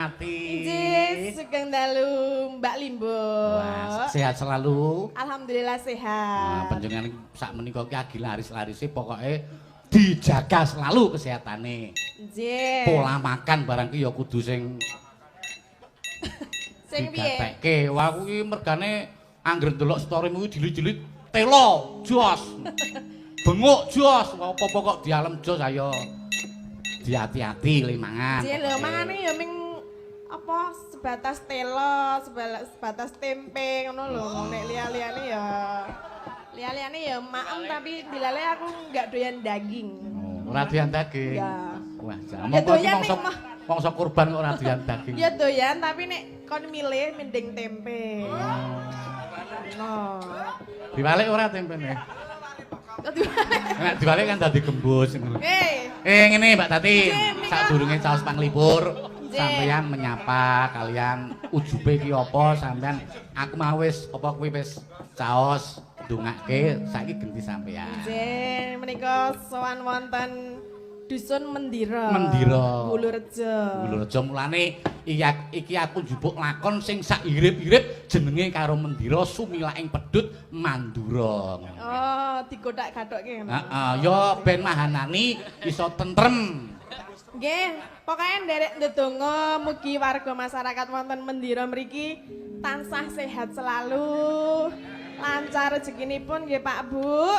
Ati. Inggih, sugeng dalu, Mbak Limbo. Wah, sehat selalu. Alhamdulillah sehat. Nah, panjenengan sak menika ki agi laris-larise, pokoke dijaga selalu kesehatane. Nggih. Pola makan barang ki ya kudu sing Sing piye? digatekke. Wah, aku ki mergane angger ndelok storymu ki jilid-jilid telo, jos. Benguk jos, apa-apa kok dialem jos, ayo. Diati-ati le mangan. Nggih lho, mangane ya ming apa, sebatas telo, sebatas tempe ngono lho. Nek liya-liyane ya liya-liyane ya maem, tapi dilale aku nggak doyan daging. Oh, ora doyan daging. Ya. Wah, Ya mongko iki doyan mongso ning mah. Mongso kurban kok ora doyan daging. Ya doyan, tapi nek kon milih mending tempe. No. Dibalik ora tempene? Kok dibalik? Nek dibalik kan dadi gembus ngono. Eh, Eh, ngene, Mbak Tatin, Nggih, menika. Sadurunge caos panglipur, Nggih. Sampeyan menyapa kalian ujube ki apa sampeyan, aku mau wis apa kuwi wis caos ndongake, saiki genti sampeyan. Nggih, menika sowan wonten Dusun Mendira. Mendira. Wulurejo. Wulurejo, mulane iya iki aku njupuk lakon sing sak irip-irip jenenge karo Mendira, sumilaking pedhut Mandura. Oh, digothak-gathokke ngono. Heeh, ya ben mahanani iso tentrem. Nggih, pokoke nderek ndedonga mugi warga masyarakat wonten Mendira mriki tansah sehat selalu. Lancar rezekinipun nggih, Pak, Bu.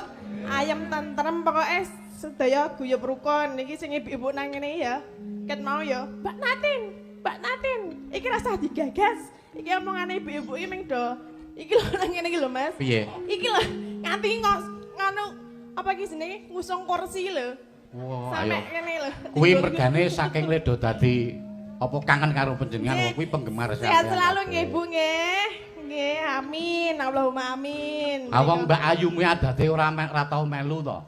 Ayem tentrem, pokoke sedaya guyub rukun. Niki sing ibu-ibu nang ngene ya. Ket mau ya, "Mbak Tatin, Mbak Tatin, iki rasah digagas." Iki omongane ibu-ibu iki ming do. Iki lho nang ngene iki lho, Mas. Piye? Iki lho nganti ngos nganu apa iki jenenge, ngusung kursi lho. Wah, ayo. Sampai kene lho. Kuwi mergane saking ledo dadi apa kangen karo panjenengan, Nggih. kuwi penggemar Sehat sampean selalu kabeh. Nggih, Bu, nggih. Nggih, amin. Allahumma amin. Ah, wong Mbak Ayumu adate ora tau melu to.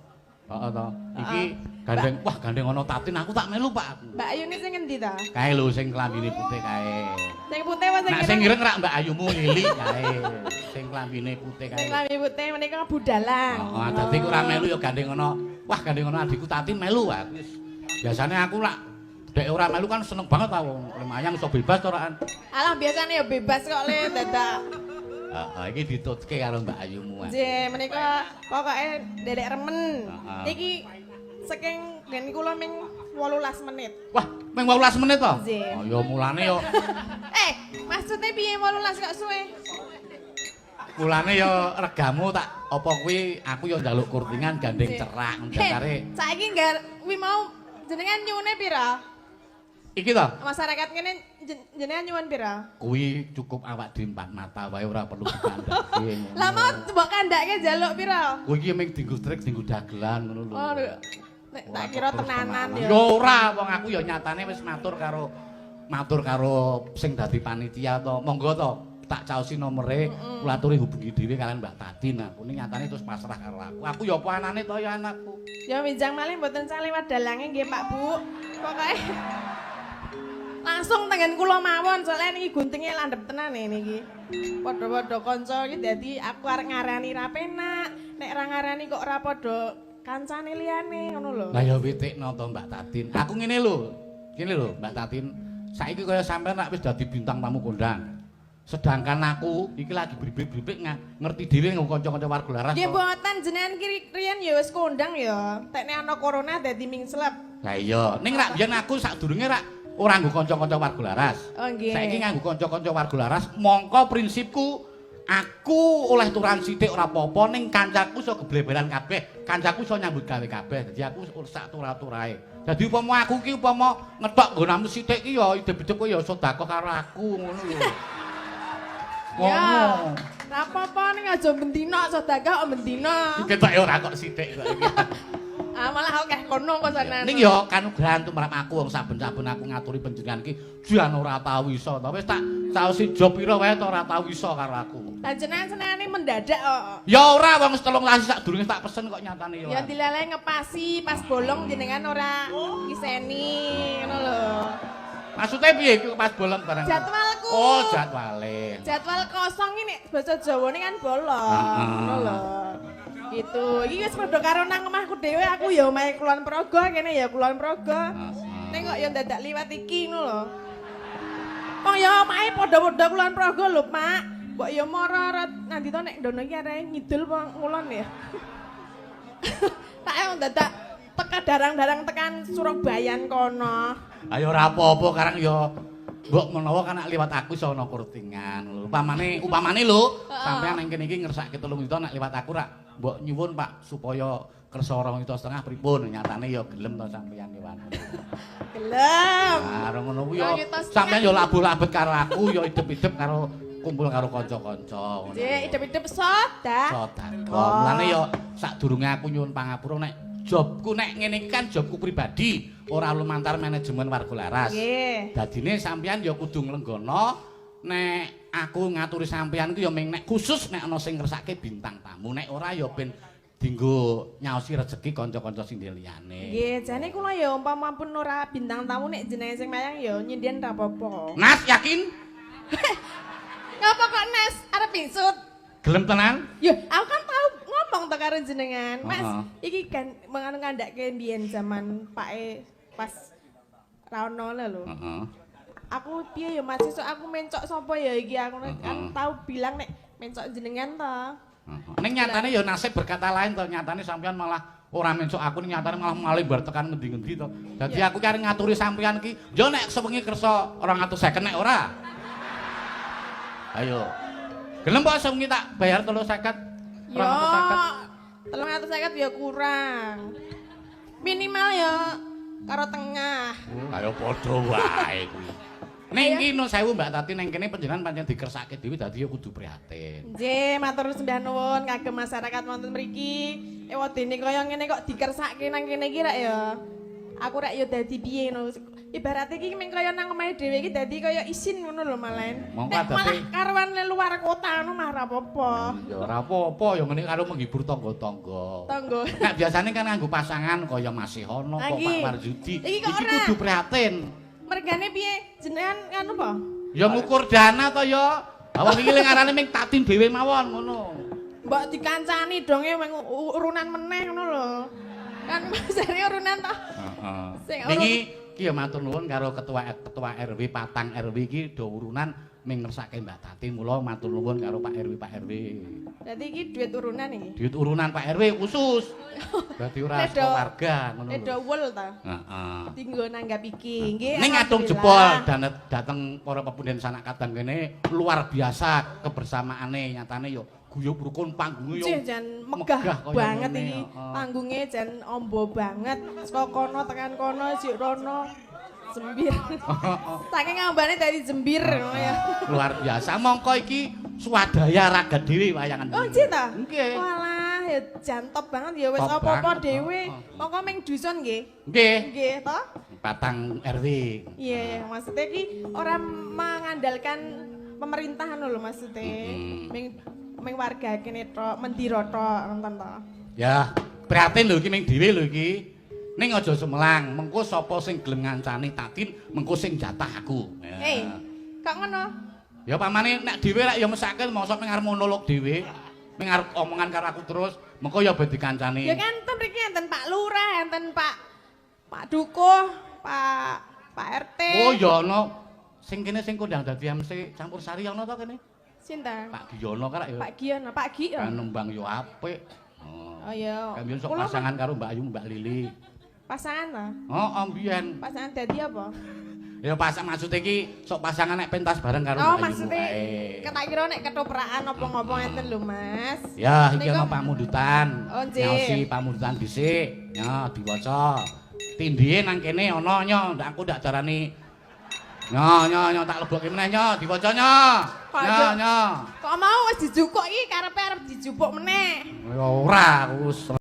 Heeh to. Iki gandeng, wah, gandeng ana Tatin aku tak melu, Pak, aku. Mbak Ayu ini sing ngendi ta? Kae lho sing klambine putih kae. Sing putih apa sing Nak sing ireng rak Mbak Ayumu lilik kae. Sing klambine putih Sing kae. klambi putih menika budalang. Heeh, dadi ku ora melu ya gandeng ana. Wah, gandeng ana adikku Tatin, melu aku. Wis. Biasane aku lak dek ora melu kan seneng banget aku. Lumayan iso bebas to raan. Alah, biasane ya bebas kok le dadak. Heeh, iki ditutke karo Mbak Ayumu. Nggih, menika pokoke nderek remen. Heeh. Niki saking nggen kula ming 18 menit. Wah, ming 18 menit to? Nggih. Oh, ya mulane yo Eh, maksudnya piye 18 kok suwe? Mulane yo regamu tak apa kuwi, aku yo njaluk kurtingan gandeng cerak dasare. Saiki enggak kuwi mau jenengan nyuwune pira? Iki to. Masyarakat ngene jenengan nyuwun pira? Kuwi cukup awak dhewe empat mata wae, ora perlu dikandhake. Lah, mau mbok kandhake njaluk pira? Kuwi iki mung dinggo trik, dinggo dagelan ngono lho. Oh, nek tak kira tenanan ya. Ya ora, wong aku ya nyatane wis matur karo sing dadi panitia to. Monggo to, tak caosi nomere, kula aturi hubungi dhewe kalian Mbak Tatin. Aku ning nyatane terus pasrah karo aku. Aku ya apa anane to ya anakku. Ya winjang malih mboten saliwat dalange nggih, Pak, Bu. Pokoke langsung tengen kula mawon, soalnya niki guntinge landhep tenan niki. Padha-padha kanca iki dadi aku arep ngarani ra penak, nek ra ngarani kok ora padha kancane liyane ngono lho. Lah ya witikno to, Mbak Tatin. Aku ngene lho. Ngene lho, Mbak Tatin. Saiki kaya sampean rak wis dadi bintang tamu kondang. Sedangkan aku iki lagi bribik-bribik, ngerti dhewe nggo kanca-kanca warga laras. Nggih to. Mboten, jenengan ki riyen ya wis kondang ya. Tekne ana corona dadi mingslep. Lah iya, ning rak biyen aku sadurunge rak ora nggo kanca-kanca warga laras. Oh nggih. Saiki nganggo kanca-kanca warga laras, mongko prinsipku aku oleh turan sithik ora apa-apa, ning kancaku iso gebleberan kabeh, kancaku iso nyambut gawe kabeh. Dadi aku sak turah-turahe. Dadi upama aku ki upama ngethok nggonamu sithik ki ya idep-idep kowe ya sedekah karo aku ngono lho. Ya. Ngono. Ora apa-apa, ning aja bendina, sedekah kok bendina. Iki ketoke ora kok sithik kok iki. Ah, malah akeh kono kok sanan. Ning ya kanugrahan tumrap aku, wong saben-saben aku ngaturi panjenengan ki jan ora tau iso to. Wis tak caosi job pira wae to ora tau iso karo aku. Lah jenengan senengane mendadak kok. Ya ora, wong wis 3 sasi sadurunge tak pesen kok nyatane ya. Ya dilalai ngepasi pas bolong jenengan ora kiseni ngono lho. Maksudnya piye iki pas bolong barang? Jadwalku. Oh, jadwale. Jadwal kosong ini basa Jawane kan bolong ngono lho. Gitu. Iki wis padha karo nang omahku dhewe, aku ya omahe Kulon Progo, kene ya Kulon Progo. Ning kok ya dadak liwat iki ngono lho. omahe padha-padha Kulon Progo lho, Pak. Mbok ya mara nanti to nek ndono iki arek ngidul apa ngulon ya. Tak emang dadak teka darang-darang tekan Surabayan kono. Ayo ora apa-apa karang ya mbok menawa kan nek liwat aku iso ana kurtingan lho. Upamane upamane lho, sampean nang kene iki ngersake 3 juta nek liwat aku rak mbok nyuwun Pak supaya kersa 2,5 juta pripun, nyatane ya gelem to sampean liwat. Gelem. Ah, ngono kuwi ya 2,5 juta. Sampean ya labuh-labet karo aku ya idep-idep karo kumpul karo kanca-kanca ngono. Nggih, idep-idep soda. Sedekah. Mulane ya sadurunge aku nyuwun pangapura nek jobku nek ngene iki kan jobku pribadi, ora lumantar manajemen Warga Laras. Nggih. Dadine sampean ya kudu nglenggana nek aku ngaturi sampean ku ya ming nek khusus nek ana sing ngersake bintang tamu, nek ora ya ben dinggo nyaosi rejeki kanca-kanca sing liyane. Nggih, jane kula ya umpama pun ora bintang tamu nek jenenge sing mayang ya nyinden ra apa-apa. Nas yakin? Ngapa kok Nes arep pingsut? Gelem tenan? Yo, aku kan tau ngomong to karo jenengan. Mas, iki kan menganu ngandhake mbiyen jaman pake pas ra ono lho. Heeh. Aku piye ya Mas, sesuk aku mencok sapa ya iki aku kan tau bilang nek mencok jenengan to. Heeh. Ning nyatane ya nasib berkata lain to, nyatane sampean malah ora mencok aku, ning nyatane malah malebar tekan ngendi-ngendi to. Dadi aku ki arep ngaturi sampean ki, yo nek sewengi kersa 250 nek ora. Ayo. Gelem kok sewengi tak bayar 350? Yo, 250. 350 ya kurang. Minimal ya karo tengah. Oh, ayo padha wae kuwi. Ning iki nuwun sewu Mbak Tati, ning kene panjenengan pancen dikersake dhewe dadi ya kudu prihatin. Nggih, matur sembah nuwun kagem masyarakat wonten mriki. Ewadene kaya ngene kok dikersake nang kene iki rek ya. Aku rek ya dadi piye ngono. Ibarate iki mung kaya nang omahe dhewe iki dadi kaya isin ngono lho malen. Mongko Nek adate- malah karuan luar kota ngono mah ra apa-apa. Ya ora apa-apa ya ngene karo menghibur tangga-tangga. Tangga. Nek biasane kan nganggo pasangan kaya Mas Hono, kok Lagi. Pak Marjudi. Iki kok Iki ora? kudu prihatin. Mergane piye? Jenengan nganu apa? Ya ngukur dana to ya. Wong iki lek ngarane ming Tatin dhewe mawon ngono. Mbok dikancani donge meng urunan meneh ngono lho. Kan masane urunan to. Heeh. Sing Wingi iki ya matur nuwun karo ketua ketua RW patang RW iki do urunan ming ngersake Mbak Tati, mula matur nuwun karo Pak RW Pak RW. Berarti iki duit urunan iki. Duit urunan Pak RW khusus. Dadi ora saka warga ngono Ledo lho. wul ta. Heeh. Dinggo nanggap iki. Nggih. Ning ngatung alhamdulillah. jebol dan dateng para pepunden sanak kadang kene luar biasa kebersamaane, nyatane yo guyub rukun, panggunge yo Cih, jan megah megah kaya banget ngene, iki. heeh. Panggunge jan ombo banget. Saka kono tekan kono sik rono jembir. Saking ngambane dadi jembir ngono ya. Luar biasa. Mongko iki swadaya raga dhewe wayangan. Oh, nggih ta? Nggih. Walah, ya jan top banget ya wis Top apa-apa banget, dhewe. heeh. Mongko ming dusun nggih. Nggih. Nggih to? Patang RW. Iya, maksudnya ki ora mengandalkan pemerintahan lho maksudnya. Ming ming warga kene tok, Mendiro tok nonton to. Ya, prihatin lho iki ming dhewe lho iki. Ning aja sumelang, mengko sapa sing gelem ngancani Tatin, mengko sing jatah aku. Ya. Eh, kok ngono? Ya pamane nek dhewe rek ya mesake mosok ning arep monolog dhewe. Ning arep omongan karo aku terus, mengko ya ben dikancani. Ya kan enten mriki enten Pak Lurah, enten Pak Pak Dukuh, Pak Pak RT. Oh ya ana sing kene sing kondang dadi MC campur sari ana to kene? Sinten? Pak Giyono kan ya. Pak Giyono, Pak Gi. Kan nembang yo apik. Oh. Oh iya. Kan biyen sok Kula pasangan karo Mbak Ayu, Mbak Lili. Pasangan ta? Oh, mbiyen. Pasangan dadi apa? Ya pasang maksudnya iki sok pasangan nek pentas bareng karo Oh, Mbak Ayu maksudnya kae. ketak kira nek ketoprakan apa-apa ngeten lho, Mas. Ya, iki Niku- ana pamundutan. Oh, nggih. Nyaosi pamundutan dhisik. Ya, diwaca. Tindihe nang kene ana nyo, ndak aku ndak darani. Nyo, nyo, nyo tak lebokke meneh nyo, diwaca nyo. Kok Nyo, aja- nyo. Kok mau wis dijupuk iki karepe arep dijupuk meneh. Ya ora, aku wis